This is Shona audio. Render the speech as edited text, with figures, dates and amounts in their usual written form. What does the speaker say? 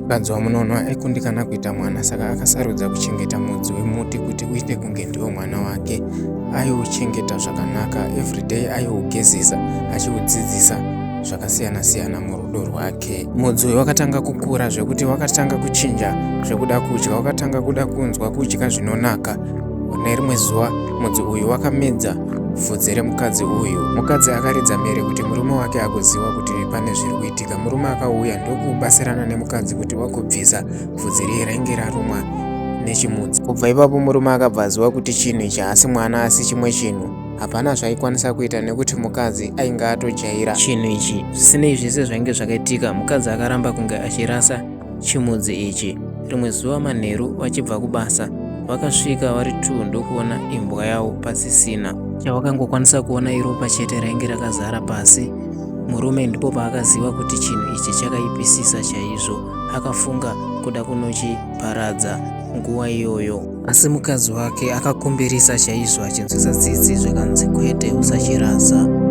Mukadzi waMunono aikundikana kuita mwana saka akasarudza kuchengeta mudzi wemuti kuti uite kunge ndiwo mwana wake. Aiuchengeta zvakanaka, everyday aiugezesa achiudzidzisa zvakasiyana-siyana murudo rwake. Mudzi uyu wakatanga kukura zvekuti wakatanga kuchinja zvekuda kudya, wakatanga kuda kunzwa kudya zvinonaka. Nerimwe zuva mudzi uyu wakamedza bvudzi remukadzi uyu. Mukadzi akaridza mhere kuti murume wake agoziva kuti pane zviri kuitika. Murume akauya ndokubatsirana nemukadzi kuti vagobvisa bvudzi riye rainge rarumwa nechimudzi. Kubva ipapo murume akabva aziva kuti chinhu ichi haasi mwana asi chimwe chinhu. Hapana zvaaikwanisa kuita nekuti mukadzi ainge atojaira chinhu ichi. Zvisinei zvese zvainge zvakaitika, mukadzi akaramba kunge achirasa chimudzi ichi. Rimwe zuva manheru vachibva kubasa, vakasvika vari two ndokuona imbwa yavo pasisina. Chavakangokwanisa kuona iropa chete rainge rakazara pasi. Murume ndipo paakaziva kuti chinhu ichi chakaipisisa chaizvo. Akafunga kuda kunochiparadza nguva iyoyo. Asi mukadzi wake akakumbirisa chaizvo achinzwisa tsitsi zvikanzi kwete usachirasa.